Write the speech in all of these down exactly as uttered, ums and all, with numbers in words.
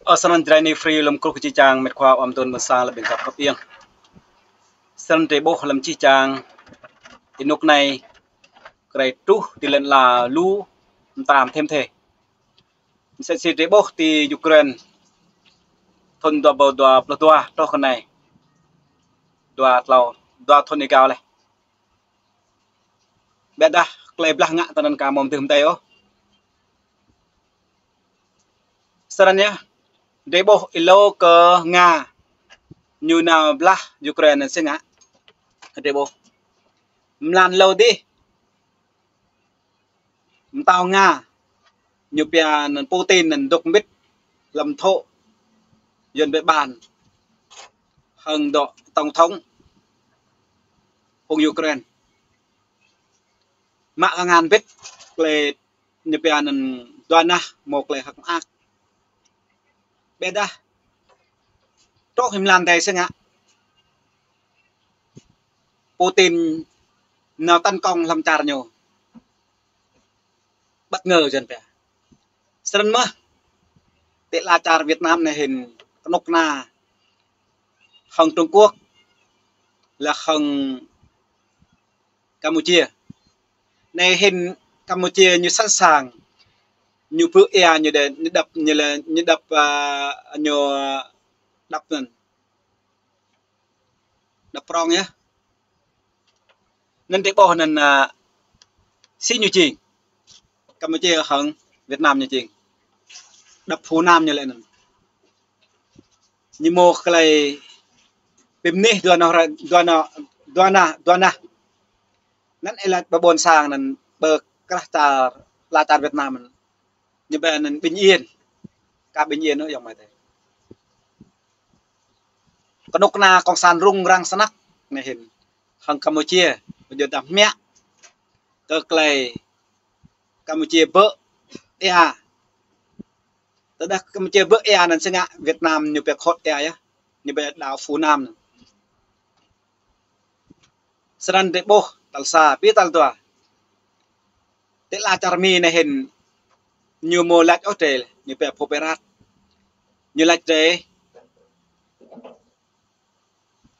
Ơ, snăn Jrai New Free lŏm kruh kơ čih čang mĕt khua ăm tŭn ƀơ̆ng sang lĕ ƀing găp kăp iăng. Snăn drei ƀuh lăm čih čang, ti anôk anai, krei truh ti lăn ala lu mtam thêm thê. Msĕ si drei ƀuh ti Ukraine, thŭn dua ƀâo dua pluh dua truh kơ anai, dua tlâo, dua thŭn êgao leh. Ƀiădah klei blah ngă tơnăn ka mâo mdưh mdei ôh. Snăn yơh, drei ƀuh êlâo kơ Nga ñu nao blah Ukraine anăn si ngă. Drei ƀuh mlan êlâo dih, mtao Nga ñu pia anăn Putin anăn dôk mbĭt hlăm thŏ Yuăn pia ban hŏng dŏ tổng thống phung Ukraine. Mă kơ ngăn bĭt klei ñu pia anăn dua nah mâo klei hơ̆k mơak. Ƀiădah truh hĭ mlan adih si ngă, Putin nao tấn công hlăm čar ñu. Bất ngờ Yuăn pia. Snăn mơh, ti ala čar Việt Nam anei hĭn kơnuk kơna hŏng Trung Quốc, leh hŏng Campuchia. Anei hĭn Campuchia ñu sẵn sàng, ñu bư̆ ia ñu đe, ñu đăp, ñu lĕ, ñu đăp, a, ñu đăp anăn. Đăp prŏng yơh. Anăn drei ƀuh anăn, a, si ñu jing. Campuchia hŏng Việt Nam ñu jing. Đăp Phú Nam ñu lĕ anăn. Ñu mâo klei bi mơnih dua noh, dua noh, dua nah, dua nah. Anăn ih lač ƀơ ƀuôn sang anăn ƀơ krah čar, ala čar Việt Nam anăn. Ñu ƀuh anăn bình yên. Ka bình yên ôh ayŏng amai adơi. Kơnuk kơna cộng sản rŭng răng snăk anei hĭn. Hŏng Campuchia, ƀu djơ̆ dah mă kơ klei Campuchia bư̆ ia. Tơdah Campuchia bư̆ ia anăn si ngă Việt Nam ñu pia khŏt ia yơh. Ñu pia đảo Phú Nam anăn. Snăn drei ƀuh tal sa, pi tal dua. Ti ala čar Mi anei hĭn ñu mâo lač ôh drei, ñu pia phung Pê Rat. Ñu lač drei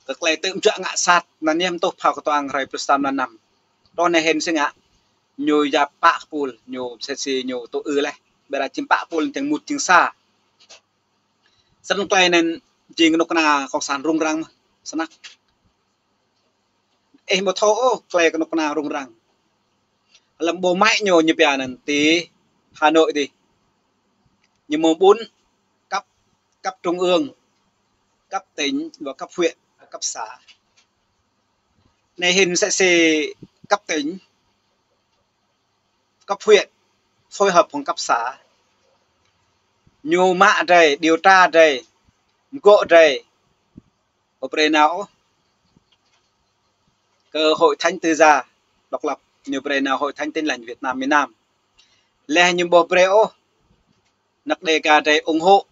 kơ klei tơm juă ngă sat, anăn ñu mtuh phao kơtuang hrơi pluh sa mlan năm. Truh anei hĭn si ngă, ñu yap pă kơpul, ñu msĕ si ñu tŭ ư leh. Ƀiădah jing pă kơpul jing mŭt jing sa. Snăn klei anăn jing kơnuk kơna cộng sản rŭng răng mơh, snăk. Ih ƀu thâo ôh klei kơnuk kơna rŭng răng. Hlăm ƀô̆ mă ñu ñu pia anăn ti Hà Nội dih. Ñu mâo ƀuôn cấp, cấp trung ương, cấp tỉnh, và cấp huyện, và cấp xã. Anei hĭn msĕ si cấp tỉnh, cấp huyện phối hợp hŏng cấp xã. Ñu mă drei, điều tra drei, mgô̆ drei, ƀu brei nao ôh kơ Hội Thánh Tư Gia độc lập, ñu brei nao Hội Thánh Tin Lành Việt Nam miền Nam. Leh ñu ƀu brei ôh anak Đêga drei ủng hộ,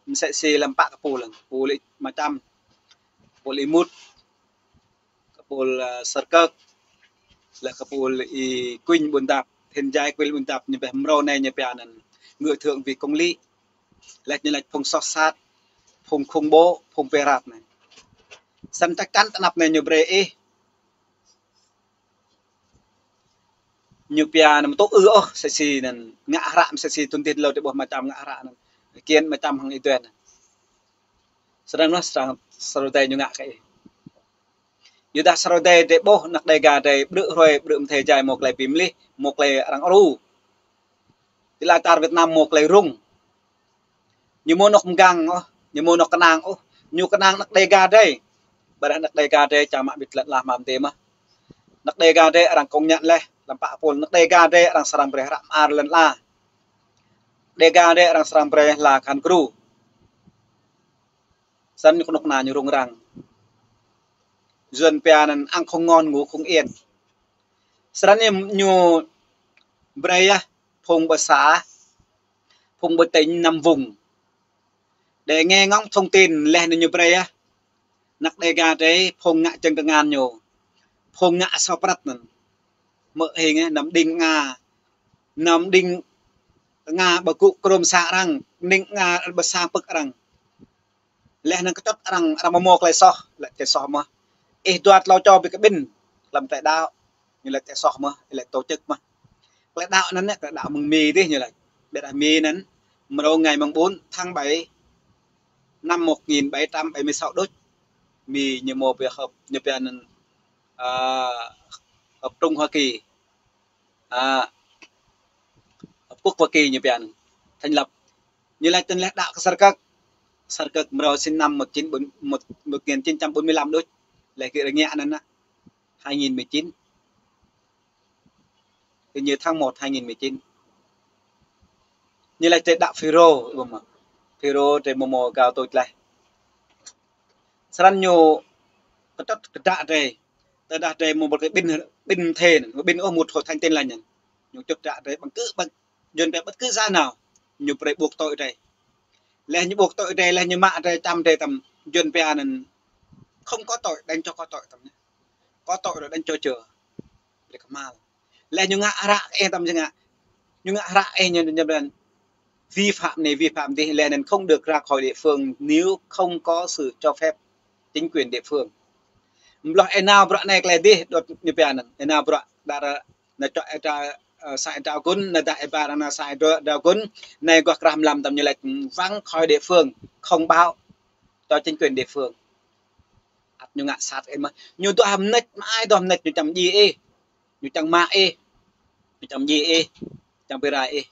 msĕ si hlăm pă kơpul, kơpul Y Mčăm, kơpul Y Mut, kơpul, ơ, Sơrkơk, leh kơpul Y Kuñ Ƀuôn Dap, hĭn jai Y Kuñ Ƀuôn Dap ñu ƀuh mrâo anei ñu pia anăn ngự thượng vì công lý. Leh ñu lač phung soh sat, phung khủng bố, phung Pê Rat anei. Snăn chắc chắn tơ anăp anei ñu brei ih. Ñu pia anăn mtŭ ư ôh, msĕ si anăn ngă hră, msĕ si tŭn tĭt lŏ ti ƀô̆ Y Mčăm ngă hră anăn. Kiên Y Mčăm hŏng Y Duen. Snăn mơh srăng srô dei ñu ngă kơ ih. Yua dah srô dei drei ƀuh anak Đêga drei ƀrư̆ hruê ƀrư̆ mơ̆ng thê jai mâo klei bi mlih, mâo klei arăng aru. Ti ala čar Việt Nam mâo klei rŭng. Ñu mâo anôk mgang ôh, ñu mâo anôk kơnang ôh, ñu kơnang anak Đêga drei. Ƀiădah anak Đêga drei čang mă bĭt lăn ala mă mdê mơh. Anak Đêga drei arăng công nhận leh, hlăm pă kơpul anak Đêga drei arăng srăng brei hră mơar lăn ala. Đêga drei arăng srăng brei hla kahan kru. Snăn ñu kơnuk kơna ñu rŭng răng. Yuăn pia anăn ăn không ngon ngủ không yên. Snăn ñu, ñu brei yơh phung ƀơ xã, phung ƀơ tỉnh nằm vùng. Để nghe ngóng thông tin leh anăn ñu brei yơh anak Đêga drei phung ngă jơ̆ng tơngan ñu, phung ngă asâo prăt anăn. Mơ̆ hing, ơ, năm đinh nga, năm đinh Kơnga ƀu gŭ krôm sang arăng, ning kơnga ƀu sang pơ̆k arăng. Laih anŭn kơčŭt arăng, arăng mơ̆ mơ̆ tơlơi soh, laĭ tơlơi soh mơ̆. Ih dua tlâo čô ƀu kơ ƀing, lăm tơlơi đaŏ, ñu laĭ tơlơi soh mơ̆, laĭ tổ chức mơ̆. Tơlơi đaŏ anŭn, tơlơi đaŏ mơ̆ng Mi dih ñu laĭ. Ƀiădah Mi anŭn, mrô ngày mùng bốn tháng bảy, năm một nghìn bảy trăm bảy mươi sáu đôč. Mi ñu mơ̆ ƀu họp, ñu pia anŭn, à, Hợp Trung Hoa Kỳ. À, Hợp Quốc Hoa Kỳ ñu pia anŭn. Thành lập. Ñu laĭ tơlơi đaŏ kơ Sar Kak. Sar Kak mrô sinh năm một chín, một, một nghìn chín trăm bốn mươi lăm đôč. Laih kơ rơngiă anŭn, hai nghìn mười chín. Hình như tháng một hai nghìn mười chín. Ñu laĭ tơlơi đaŏ FULRO, ƀu mơ̆. FULRO tơlơi mơ̆ mơ̆ gao tôč laih. Srăng ñu kơčŭt kơdră tơlơi. Tơdah tơlơi mơ̆ mơ̆ tơlơi ƀing, ƀing thên, ƀing ôh một hội thánh Tin Lành anŭn. Ñu kơčŭt kơdră tơlơi ƀăng kơ, ƀăng Yuan pia bất cứ giá nào, ñu brơi buộc tội tơlơi. Laih ñu buộc tội tơlơi, laih ñu mă tơlơi, čăm tơlơi tăm, Yuan pia anŭn không có tội, đánh cho có tội tăm anŭn. Có tội rồi đánh cho chừa. Brơi kơhma̱l. Laih ñu ngă hră ih tăm či ngă. Ñu ngă hră ih ñu, ñu brơi vi phạm anai, vi phạm adih, laih anŭn không được ra khỏi địa phương nếu không có sự cho phép chính quyền địa phương. Mloh ih nao bruă anai tơlơi adih, đôč ñu pia anŭn. Ih nao bruă đa rơ, nao čuă ih drao, ơ, sang ih drao gŭn, nao dah ih ba arăng nao sang ih drao, drao gŭn, anai guah krah mlam tăm ñu laĭ vắng khỏi địa phương, không báo cho chính quyền địa phương. Ăt ñu ngă sat ih mơ̆. Ñu duah mơneč, mă ai duah mơneč ñu čăm djai ih. Ñu čang mă ih. Ñu čăm djai ih. Čang bi rai ih.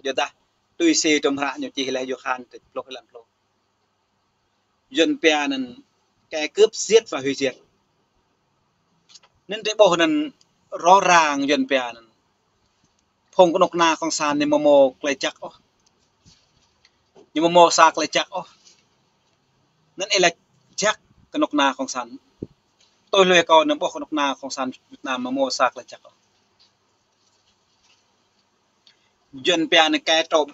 Yua dah tui si tơm hră ñu čih laih Yôhan tơjuh pluh, lăm pluh. Yuan pia anŭn kẻ cướp, giết và hủy diệt. Anŭn tơlơi ƀuh anŭn rõ ràng Yuan pia anŭn. Phung kơnuk kơna cộng sản anai mơ̆ mơ̆ tơlơi jăk ôh. Ñu mơ̆ mơ̆ sa tơlơi jăk ôh. Anŭn ih laĭ jăk kơnuk kơna cộng sản. Tui lui kâo anŭn ƀuh kơnuk kơna cộng sản Việt Nam mơ̆ mơ̆ sa tơlơi jăk ôh. Yuan pia anŭn kẻ trộm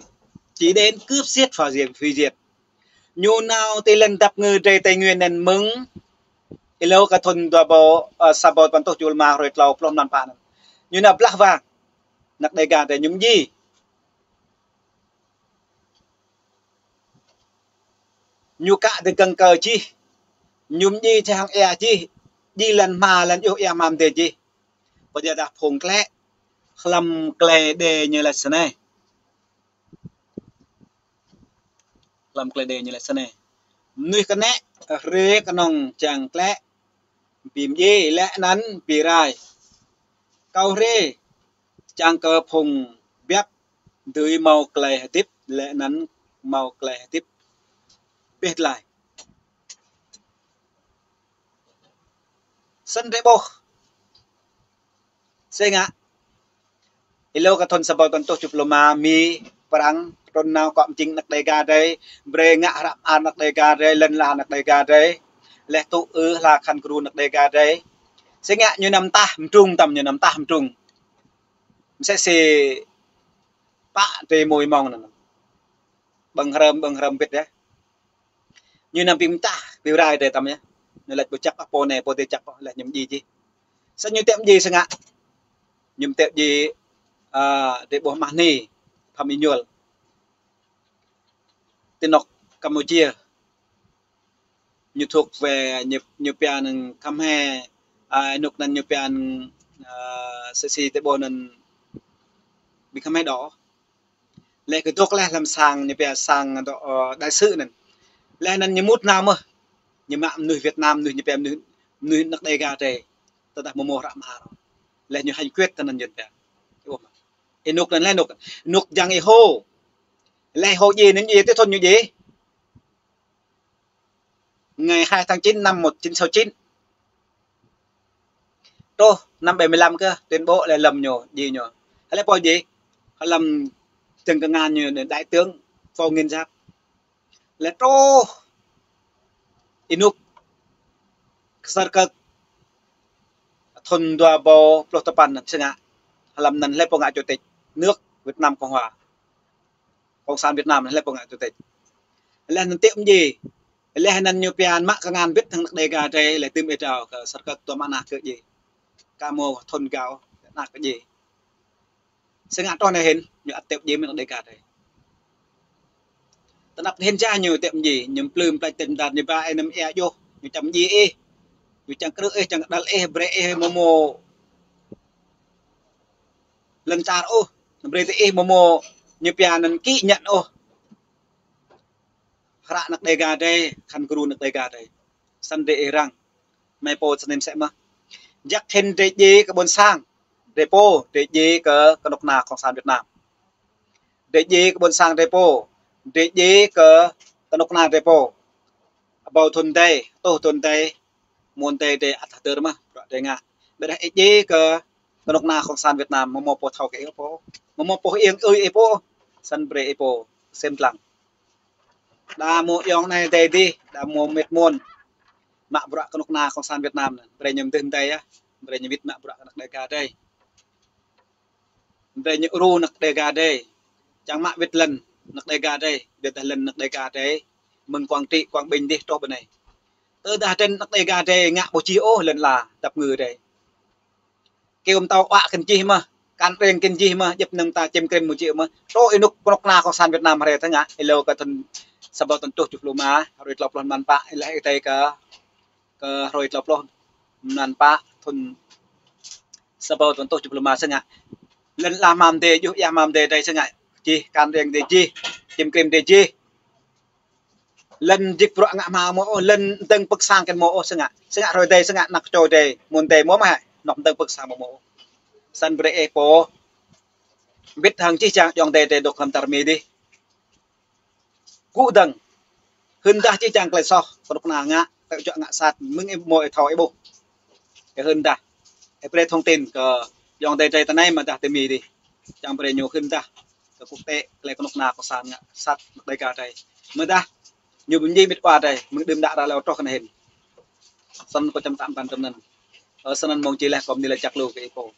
chỉ đến cướp giết và diệt, hủy diệt. Ñu nao tui lŏn dap ngư drơi Tây Nguyên anŭn mơ̆ng hlâo kơ thun dua rơbâo, ơ, sa rơbâo păn rơtuh tơjuh pluh rơma hrơi tlâo pluh mlan pă anŭn. Ñu nao blah wang anăk Đêga drơi, ñu mơdjai. Ñu kă tơgơ̆ng kơ jih. Ñu mơdjai tơhăng ia jih. Djai lŏn hma, lŏn iuh ia hma mơdê jih. Pơđah dah phung klĕ. Hlăm tơlơi Êđê ñu laĭ snei. Hlăm tơlơi Êđê ñu laĭ snei. Mơnuih kơnĕ, rai kơnơ̆ng čang klĕ. Bi mơdjai, laih anŭn bi rai. Kâo rai čang kơ phung biăp dưi hmâo tơlơi hơdip, laih anŭn hmâo tơlơi hơdip abih bang. Snăn drơi ƀuh. Sĭt ngă. Hlâo kơ thun sa rơbâo păn rơtuh tơjuh pluh rơma, Mi, Prăng, trŭn nao kŏ mơjing anăk Đêga drơi, brơi ngă hră mơar anăk Đêga drơi, lŏn ala anăk Đêga drơi. Laih tŭ ư hla khăn kru anăk Đêga drơi. Sĭt ngă ñu nao mơtah mơdrung tăm, ñu nao mơtah mơdrung. Msĕ si pă drơi mui mơ̆ng anŭn. Ƀơ̆ng hrơm, ƀơ̆ng hrơm bĭt yơh. Ñu nao bi mơtah, bi rai drơi tăm yơh. Ñu laĭ ƀu jăk ôh, pô anai, pô adih jăk ôh, laih ñu mơdjai jih. Sĭt ñu tĕ mơdjai sĭt ngă. Ñu tĕ mơdjai, ơ, drơi ƀuh mah ni, Phạm Êñuôl. Ti anŏ Campuchia. Ñu thuộc về ñu, ñu pia anŭn Khmer, ơ, anŭn anŭn ñu pia anŭn, ơ, sĭt sĭt tơlơi ƀuh anŭn ƀing Khmer đỏ. Laih kơ dŏ laih hlăm sang ñu pia sang dŏ, ơ, đại sứ anŭn. Laih anŭn ñu mŭt nao mơ̆n. Ñu mă mơnuih Việt Nam, mơnuih ñu pia mơnuih, mơnuih anăk Đêga drơi. Tơdah mơ̆ mơ̆ hră mơar. Laih ñu hành quyết tơ anŭn Yuan pia. Ơ, anŭn anŭn laih anŭn. Anŭn jang ih hô. Laih hô djai anŭn djai tui thun ñu djai. Ngày hai tháng chín năm một chín sáu chín. Truh năm bảy mươi lăm kơ tuyên bố laih lŏm ñu, djai ñu. Hlơi pô djai? Hlăm tơ̆ng kơngan ñu đại tướng Võ Nguyên Giáp. Laih truh ih anŭn Sar Kak thun dua rơbâo pluh tơpăn sĭt ngă. Hlăm anŭn hlơi pô ngă chủ tịch nước Việt Nam Cộng Hòa. Cộng sản Việt Nam hlơi pô ngă chủ tịch. Laih anŭn tĕ mơdjai. Laih anŭn ñu pia mă kơngan bĭt hăng anăk Đêga drơi, laih tơm ih drao kơ Sar Kak tuăm anăk kơ djai. Kơ mơ̆ thun gao anăk kơ djai. Sĭt ngă truh anai hĭn, ñu ăt tĕ mơdjai mơ̆ng anăk Đêga drơi. Tơnap kơ hin ča ñu tĕp mjĭ, ñu plư mplač tĕp mđar ñu ba ih năm ia juh, ñu čăm mjĭ ih, ñu čang krư̆ ih, čang đăl ih, brơi ih mơmô lŏn čar ôh, brơi tơ ih mơmô ñu pia anăn ký nhận ôh. Hră anăk Đêga drei, khăn gru anăk Đêga drei. Săn drei ih răng. Mơi pô săn anăn sĕ mơh. Jăk hin drei djai kơ ƀuôn sang drei pô, drei djai kơ kơnuk kơna Cộng sản Việt Nam. Drei djai kơ ƀuôn sang drei pô, drei djai kơ kơnuk kơna drei pô. Abâo thŭn dei, tuh thŭn dei, mơ̆n dei drei ăt hơdơr mơh, bruă drei ngă. Ƀiădah ih djai kơ kơnuk kơna Cộng sản Việt Nam, mơmô pô thâo kơ ih pô, mơmô pô iêng ơi ih pô, săn brơi ih pô sem dlăng. Đa mơ̆ ayŏng anai dei dih, đa mơ̆ mĭt mơ̆n mă bruă kơnuk kơna Cộng sản Việt Nam anăn, brơi ñu mdưh mdei ah, brơi ñu wĭt mă bruă kơ anăk Đêga drei. Brơi ñu ru anăk Đêga drei. Čang mă wĭt lŏn anăk Đêga drei, ƀiădah lŏn anăk Đêga drei mơ̆ng Quảng Trị, Quảng Bình dih truh ƀơi anai. Tơdah drei anăk Đêga drei ngă ƀu čih ôh lŏn ala dăp ngư drei. Kơyâo mtâo uă kơ čih mơh, kăn reng kơ čih mơh, djŏp năng ta čem krem mơ̆ čih mơh. Truh ênuk kơnuk kơna Cộng sản Việt Nam hrơi tơngă, êlâo kơ thŭn sa ƀâo thŭn tuh tơjuh pluh rơma, hrơi tlâo pluh mlan pă, êlah ih tei kơ, kơ hrơi tlâo pluh mlan pă, thŭn sa ƀâo thŭn tuh tơjuh pluh rơma sơngă. Lŏn ala hmam dei, juh ia hmam dei drei sơngă. Čih, kăn reng dei čih, čem krem dei čih. Lŏn jik bruă ngă hmam mơ̆ ôh, lŏn dơ̆ng pơ̆k sang kăn mơ̆ ôh sơngă. Sơngă hrơi dei sơngă anăk čô dei, mơ̆n dei mơ̆ mă, anŏ dơ̆ng pơ̆k sang mơ̆ ôh. Săn brơi ih pô wĭt hăng čih čang ayŏng adei drei dôk hlăm čar Mi dih. Gŭ dơ̆ng. Hưn dah čih čang tơlơi soh kơnuk kơna ngă, tơlơi juă ngă sat, mơ̆ng ih mơ̆ ih thâo ih ƀuh. Ih hưn dah. Ih brơi thông tin kơ ayŏng adei drei tơ anai mơ̆ dah tơ Mi dih. Čang brơi ñu hưn dah kơ quốc tế, tơlơi kơnuk kơna Cộng sản ngă sat anăk Đêga drei. Mơ̆ dah ñu ƀu mjĭ mĭt wa drei, mơ̆ng đưm đă ră leo truh kơ anai hĭn. Săn kâo čăm tăm tăn tăm anăn. Ơ, săn anăn mơ̆ng čih leh kơ mni lĕ čăk lu kơ ih pô.